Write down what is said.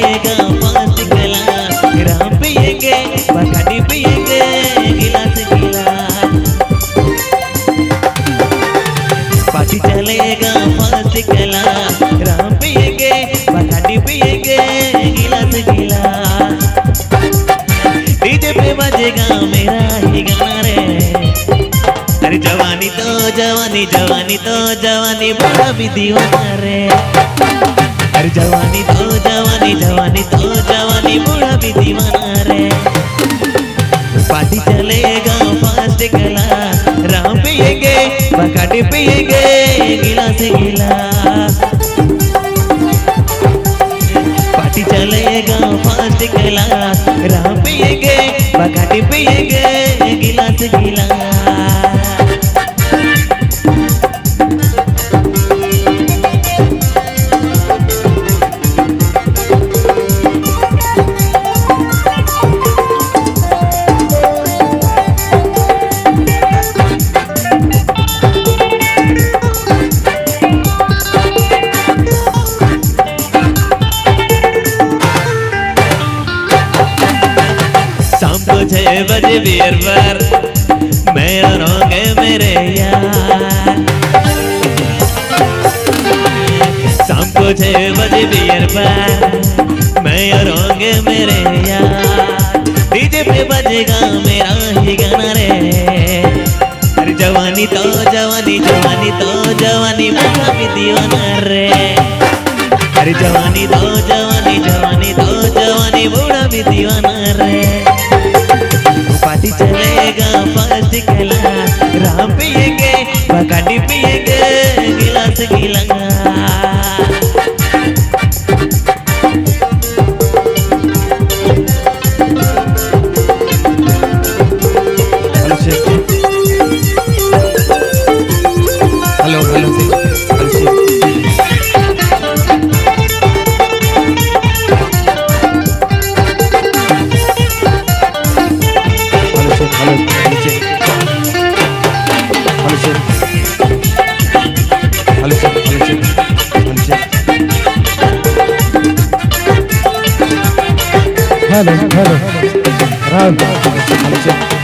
चलेगा first class, Ram पिएंगे बकाडी पिएंगे गिलास गिलास। पार्टी चलेगा फर्स्ट क्लास, राम पिएंगे बकाडी पिएंगे गिलास गिलास। डीजे पे बजेगा मेरा ही गाना रे। अरे जवानी तो जवानी, जवानी तो जवानी, बूढ़ा भी दीवाना रे। अरे जवानी तो जवानी, जवानी तो जवानी, बूढ़ा भी दीवाना रे। पार्टी चलेगा फर्स्ट क्लास, राम पिएंगे बकाडी पिएंगे गिलास गिलास। पार्टी चलेगा फर्स्ट क्लास, राम पिएंगे बकाडी पिएंगे गिलास गिलास। शाम को 6 बजे बियर पर मैं और होंगे मेरे यार। शाम को 6 बजे बियर पर मैं और होंगे मेरे यार। डीजे पे बजेगा मेरा ही गाना रे। अरे जवानी तो जवानी, जवानी तो जवानी, बूढ़ा भी दीवाना रे। अरे जवानी तो जवानी, जवानी तो जवानी, बूढ़ा भी दीवाना रे। पार्टी चलेगा फर्स्ट क्लास, राम पिएंगे बकाडी पिएंगे गिलास गिलास। Hello check, hello hello hello check. Hello check, hello hello check, hello check, hello check, hello check, hello check, hello hello Ram, hello check.